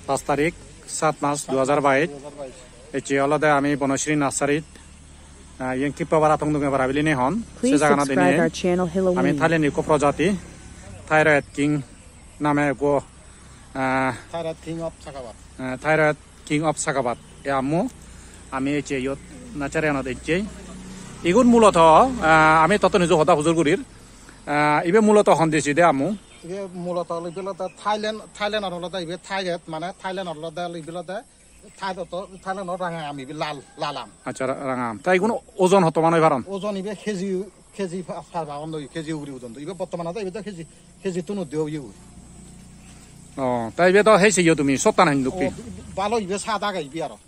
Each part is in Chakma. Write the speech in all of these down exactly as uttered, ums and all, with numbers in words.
Pas tarik, sat mas, dui hajar bais. Ecche olode ami Bonasri Nursery-t, ah, iyen Kippabara Tongdunge para biline hon. Se jaganot ene ami Thailand ikko projati Thyroid King name ekko, ah, Thyroid King of Sakabad. Ah, Thyroid King of Sakabad. E ammo ami ecche iyot nursery-anot ecche. Igun muloto, ah, ami tottun hiju hoda hujur gurir. Ah, ibe muloto hon desi de ammo? Ibe muloto ibe olode Thailand, Thailand-or olode ibe Thailand, mane Thailand-or olode ibe olode Thai-, Thailand-or ranga aam ibe lal, lal aam. Accha, ra-, ranga aam. Ta igun ojon hottoman oi paron? Ojon ibe keji, keji pa-, pa-, pagon doi, keji ugure ojon doi. Ibe bottomane do ibe do keji, kejittun urde oye ui. Oh, ta ibe do hei seyo tumi, sottan hindukke? Oh, balo ibe sad age ibe aro.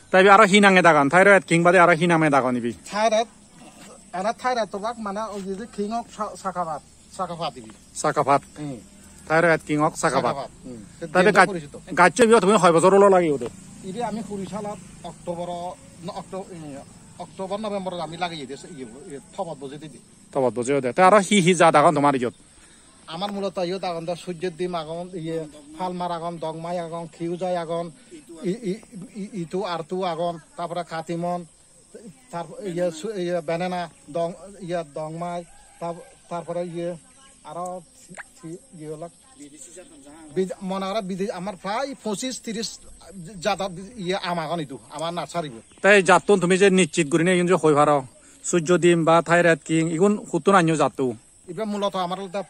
Ta ibe aro hi nange dagon? Thyroid King bade aro hi nange dagon ibe? Thyroid, ana Thyroid tobak mane oi je King of Sa-, Sakabad, Sakabad ibe. Sakabad. Hmm. Thyroid King of Sakabad. Sakabad, hmm. Ta ibe gaj-, gajcho ibe tumi hoi bojor olo lageye de? Ibe ami kuri salot October, no, Octo-, eh, October, November ami lageye de, se iye, iye, tobot boje de. Tobot boje de. Ta aro hi hi jat agon tomar iyot? Amar muloto iyot agon do Sujjodim agon, iye, Palmar agon, Dongmai agon, Kiujai agon, i-, i-, i-, Itu Artu agon, tarpore Katimon, tar-, iye, su-, iye, Banana, Dong-, iye, Dongmai, tar-, tarpore iye, aro si-, si-, iye olak. Bid-, mone aro bide-, amar prai pochis tiris jada iye aam agon idu, amar nursery bo. Te jattun tumi je nischit gurine igun je hoi paro, Sujjodim ba Thyroid King, igun huttun anyo jatto? Ibe muloto amar olode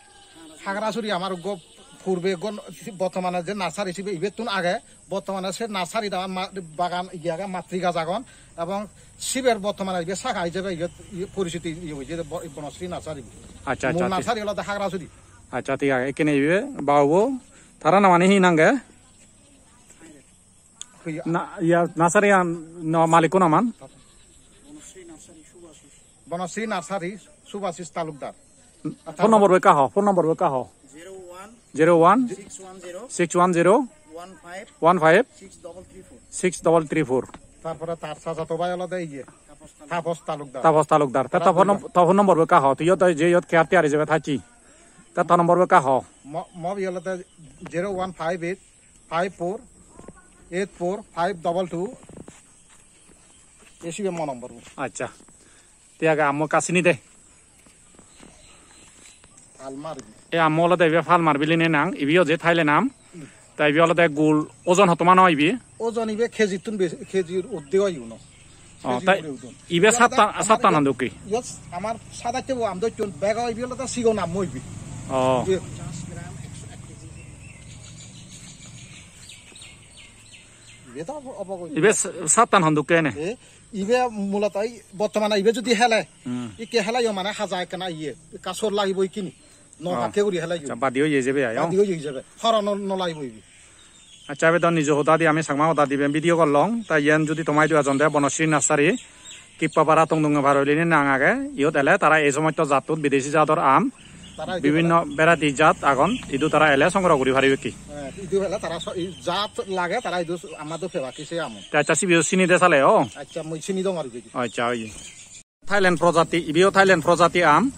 Hagrasuri amar uggo purbe uggo bottomane je nursery sibe ibettun age, bottomane se nursery da ma-, bagan iye age, matri gaj agon, ebong siber bottomane ibe saka ijebe iyot, iye poriciti iye oye je bo-, Bonasri Nursery. Accha, accha, mul thik. Nursery olode Hagrasuri. Accha, thik age. Ekkene ibe babu, tara namani hi nange? Hoiya. Na, iya, nursery an, no, malikko naman? Bonasri Nursery, Subhasis Talukdar. Phone number bo ekka ho, phone number bo ekka ho. Zero one, zero one, six one zero, six one zero, one five, one five, six double three four. Six double three four. Tarpore tar sasato bhai olode iye, Tapos Talukdar. Tapos Talukdar. Ta, ta phone num-, ta phone number bo ekka ho. Tui iyot je iyot care taker ijebe thacchi. Ta, ta number bo ekka ho. Mo, mo iye olode zero one five eight five four eight four five double two. Ei sibe mo number bo. Accha. Te age ammo ekka sini de. Palmar. E ammo olode ibe Palmar biline nang, ibe o je Thailand aam. Hmm. Ta ibe olode gul ojon hottoman oi ibe? Ojon ibe kejittun besi, kejir urde oi uno. Oh, keji ta ugure ojon. Ibe ibe olode sattan, amar sattan iyot, hon dokke? Iyot amar sadatte bo aam dochchon, bego ibe olode sigon aam ibe. Oh. Ibe Ibe to obo, obo goi. Ibe s-, sattan hon dokke ene? E, ibe muloto ei bottomane ibe judi hele, hmm, ikke heleyo mane haja ekkena iye, ekka sor lagibo ikkini. No, oh, pakke guri heleyo. Accha, badi oye jebe ai, oh. Badi oye jebe. Horo no, no lagibo ibe. Accha, ibe do nijo hoda di, ami Changma hoda di iben video gollong. Ta iyen judi toma idu ejon de Bonasri Nursery, Kippabara Tongdunge para biline nang age, iyot ele tara ei somosto jattun bidesi jador aam, tara idu bibinno bela variety jat agon, idu tara ele songgroho guri paribekke. He, idu ele tara so-, i jat lage tara idu s-, amado pebak se aam. Te accha, sibe sini de sale, o? Accha, mui sini dong ar idu. Accha, oi. Thailand projati, ibe o Thailand projati aam.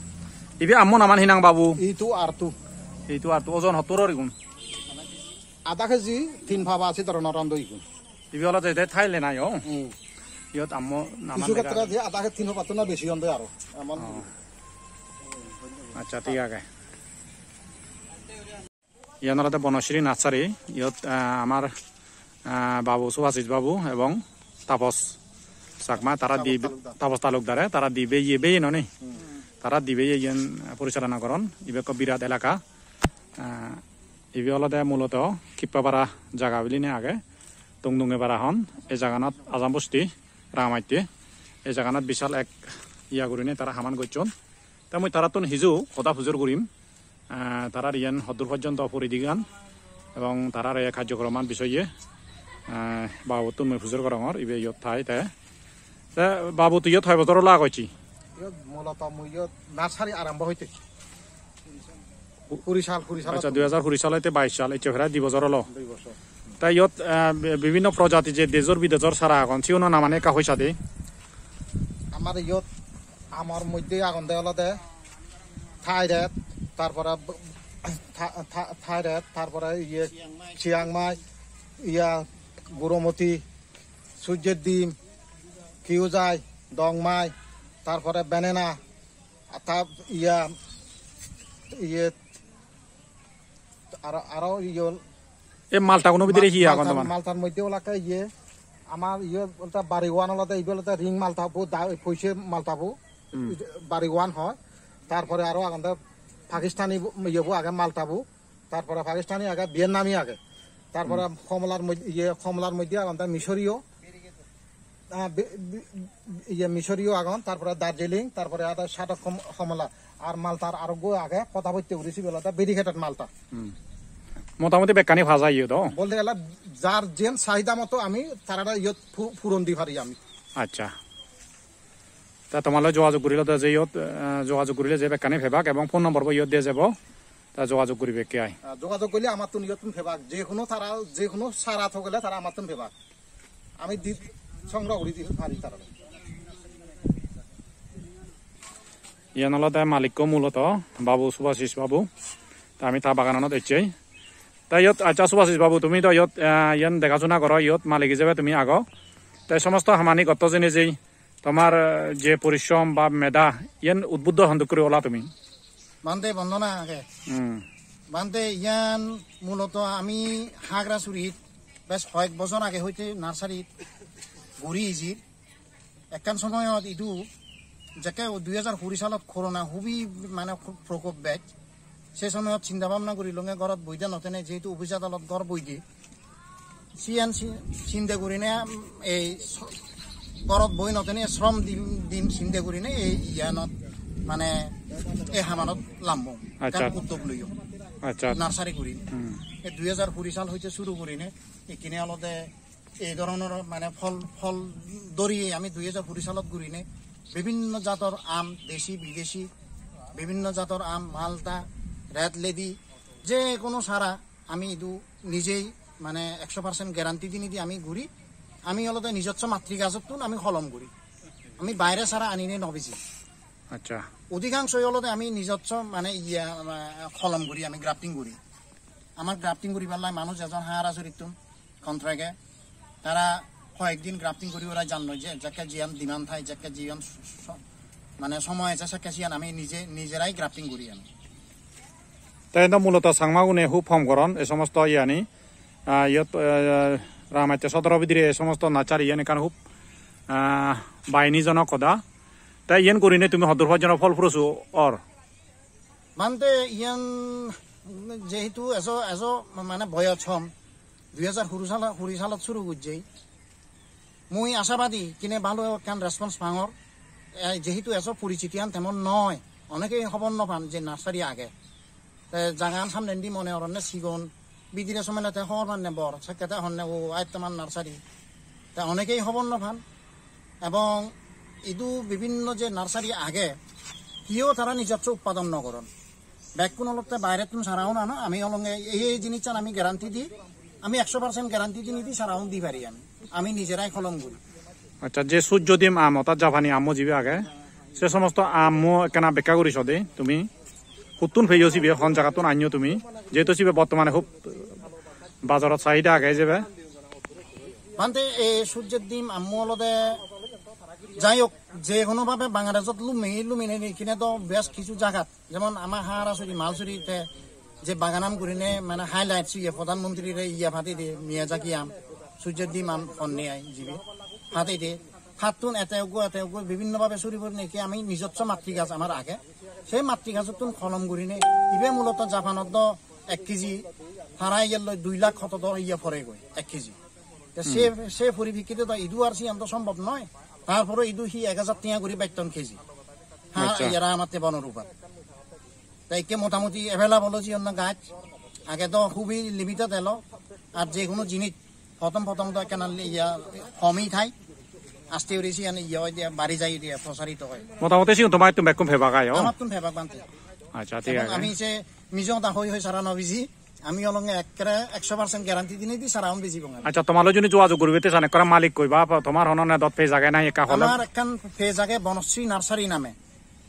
Ibe ammo naman hi nang babu? Itu Artu. Itu Artu, ojon hottur or igun? Ada keji, tin paba se dhoronor ondo igun. Ibe olode de Thailand ayo. Hmm. Iyot ammo naman. Kichu lega khetre age. Je ada ke tin paba to na besi ondo aro. Emon. Oh. Accha, thik age. Iyan olode Bonasri Nursery. Iyot, ah, amar, ah, babu Subhasis babu ebong Tapos Chakma, tara di, Tapos Talukdar. Tapos Talukdare, tara di beye, beye noni. Hmm. Tara di beye iyen porichalona goron. Ibe ekko birat elaka. Ah, Ibe olode muloto Kippabara jaga biline age, Tongdunge para hon. Ei jaganot Ajam Bosti, Rangamatte. Ei jaganot bishal ek iya gurine tara haman gocchon. Te mui tarattun hiju hoda pujor gurim. Eh, tarar iyen hoddur pojjonto puri digan ebong tarar ei karjokroman bisoye, eh, babuttun mui pujor gorongor, ibe iyot thai te. Te babu, tui iyot hoi bojor olo agocchi? Iyot muloto mui iyot nursery arombo hoite. Ku-, kuri sal, kuri sal. Accha, dui hajar kuri sal hoite bais sal, ecche prai di bojor olo. Dui bojor. Ta iyot, eh, bi-, bibinno projati je dejor bidejor sara agon, siuno namani ekka hoi sade. Amar iyot amor moddhe agonde olode Thai red, tarpore b-, Tha-, tha-, Thairet, tarpore iye Chiang Mai, iya Guromoti, Sujjer Dim, Kiuzai, Dongmai, tarpore Banana, ta-, iya, iye, aro, aro iye, ei Maltaguno bidire hi agon Maltar, tomar? Maltar moddhe olakke iye, amar iye bolte bari one olode, ibe olode ring Malta bu, da, poise Malta bu, Hmm. Bari one hoi. Tarpore aro agonde Pakistani bu, iye bu age Malta bu. Tarpore Pakistani age, Vietnami age. Tarpore Hmm. Komolar moddhe, iye, Komolar moddhe agonde Misoriyo. Ah, bi-, bi-, iye Misoriyo agon, tarpore Darjeeling, tarpore aro Sadok Kom-, Komola. Ar Maltar aroggo age, Podapotte guri sibe olode Variegated Malta. Hmm. Motamoti bekkani pa jai iyot do? Bolte gele jar jen sahida moto ami tarare iyot pu-, puron di pari ami. Accha. Ta tomar loi jogajog gurile de je iyot, eh, jogajog gurile je bekkani pebak ebong phone number bo iyot de jebo. Ta jogajog guribekke ai. Ah, jogajog gorile amattun iyottun pebak. Je hono tara, je hono sara thogele tara amattun pebak. Ami di, songgroho guri di pari tarare. Iyan olode malikko muloto babu Subhasis babu. Ta ami ta bagananot ecchei. Ta iyot, accha, Subhasis babu, tumi do iyot, eh, iyan degajona goro, iyot malik ijebe tumi ago. Ta ei somosto hamani gotto jeinei jei tomar, eh, je porishrom ba meda, iyan udbuddho hondokkuri ola tumi? Bhante, bondona age. Hmm. Bhante, iyan muloto ami Hagrasurit bej hoyek bojor age hoite nursery guri ejir. Ekkan somoyot idu jekke dui hajar kuri salot corona hubi mane prokop bej. Se somoyot chinta bhabna gurilonge gorot boide notene, jehetu office adalot gor boide. Siyan si-, sinde gurine, um, ei so-, gorot boi notene srom dim, dim sinde gurine ei iyanot mane ei hamanot lammo. Accha. Ekkan uddog loyong. Accha. Nursery gurine. Hmm. Ei dui hajar kuri sal hoite suru gurine, ikkine olode ei dhoronor mane phol, phol dhoriye ami dui hajar kuri salot gurine bibhinno jator aam, desi, bidesi, bibhinno jator aam, Malta, Red Lady, je hono sara ami idu nijei mane ekso percent guarantee dinei di ami guri. Ami olode nijoswo matri gajottun ami holom guri. Ami baire sara anine no biji. Accha. Odhikangsoi olode ami nijoswo mane iye, ah, holom guri, ami grafting guri. Amar grafting guribar lai manuj ejon Hagrasurittun, contract-e. Tara hoyek din grafting guri orai janno je, jekke jiyan demand thai, jekke jiyan so-, mane somoy eje, sekke siyan ami nije, nijerai grafting guri ami. Te endo muloto Changmagune hub hom goron ei somosto iyani. Ah, iyot, eh, Rangamatte sodoro bidire ei somosto nursery iyan ekkan hub, ah, bahinijonok hoda. Te iyen gurine tumi hoddur pojjonto phol phurosu or? Bhante, iyan jehetu ejo, ejo mane boyos hom, dui hajar kuri sala-, kuri salot suru gojjei. Mui ashabadi, kine bhalo ekkan response pangor. E, jehetu ejo porichitian temon noi, onekei hobor no pan je nursery age. Te jagagan samnendi mone horonne sigon, bidire somele te hobor panne bor, sekke te honne o aittoman nursery. Te onekei hobor no pan. Ebong idu bibhinno je nursery age, hiyo tara nijoswo utpadon no goron. Bekkun olotte bairettun saraun ano, ami olonge ei, ei jinissan ami guarantee di, ami ekso percent guarantee dinei di saraun di pari ami. Ami nijerai holom guri. Accha, je Sujjo Dim aam, orthat Japani aammo jibe age, se somosto aammo ekkena bekka guri so de tumi. Huttun peyo sibe, hon jagattun anyo tumi? Jehetu sibe bortomane hub bajarot sahida age jebe. Bhante, ei Sujjo Dim aammo olode, jai hok, je hono bhabe Bangladeshot lumi, lumine ikkine do bej hissu jagat, jemon ama Hagrasuri, Malsuri te je bagan aam gurine mane highlight siye Pradhan Mantri re iye padei de, Miyazaki aam, Sujjo Dim aam honne ai jibe padei de. Hattun ete uggo, ete uggo bibhinno bhabe suri puri neki ami nijoswo matri gaj amar age. Sei matri gajottun holom gurine, ibe muloto Japanot do ek keji, tara iyelloi dui lakh hoto do iye poregoi, ek keji. Te se, Hmm. se poripekkite do idu ar siyan do sombhob noi. Tarpore idu hi ek hajar tenga guri betton keji. Ha, Accha. Iyara amatte bono rupat. Te ikke motamoti available oye onna gaj. Age do hubi limited elo. Ar je hono jinis prothom prothom do ekkena iya homi thai. Aste guri siyan iya oi de, bari jai de, prosarito oi. Motamoti sigun tomar ittun bekkun pebak ai, o? Amattun pebak bhante. Accha, thik Ebong age. Ami se mijo hoda hoi hoi sara no biji. Ami olonge ekkere ekso percent guarantee dinei di saraun bejibong ami. Accha, tomar loi juni jogajog guribatte san, ekkore malik koi ba tomar hono nedot page age nahi ekka holom? Amar ekkan page age Bonosri Nursery name.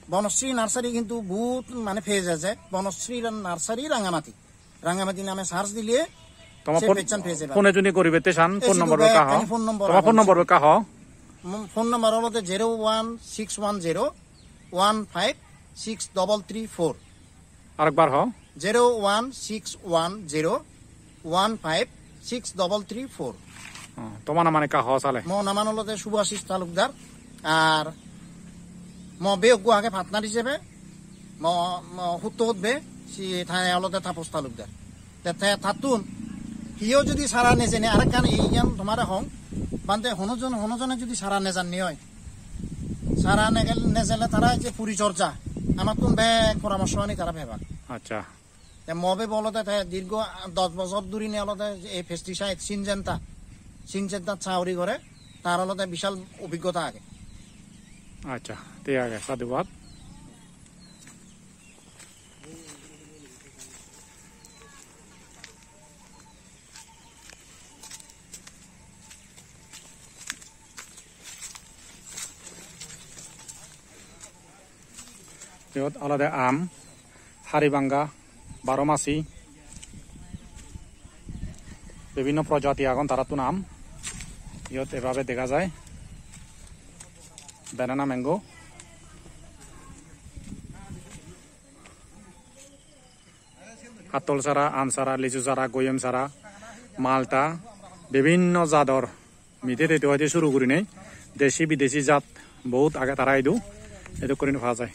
Bonosri Nursery hintu bohut mane page age, Bonosri Nursery Rangamati. Rangamati name search dile toma se phone, page-an peje jeba. Phone juni goribatte san, ei phone sidu number bek ka ho? Ekkani phone number. Toma phone number ka ho? Mo-, phone number olode zero one six one zero one five six double three four. Arekbar ho? Zero one six one zero one five six double three four. Oh, toma naman ekka ho sale? Mo naman olode Subhasis Talukdar. Ar mo beyoggo age partner hisebe, mo, mo hutto hutbe, si thane olode Tapos Talukdar. Te, te tattun hiyo jodi sara nejene arekkan iyan tomare hong, bante hono jon, hono jone jodi sara nejanni oi, sara negel-, nejele tara je purichorja, amattun bek poramorso ani tara pebak. Accha. Te mo bebe olode te dirgo dos bojor durine olode ei pesticide Syngenta, Syngenta sauri gore, tar olode bishal obhiggota age. Accha, thik age, sadhubad. Iyot olode aam, haribanga, baro masi, bibhinno projati agon tarattun aam. Iyot ebabe dega jai banana mango. Hattol sara, aam sara, lichu sara, goyem sara, malta, bibhinno jador mide tetu hoide suru gurinei desi bidesi jat bohut age tara idu, edok gurinei pa jai.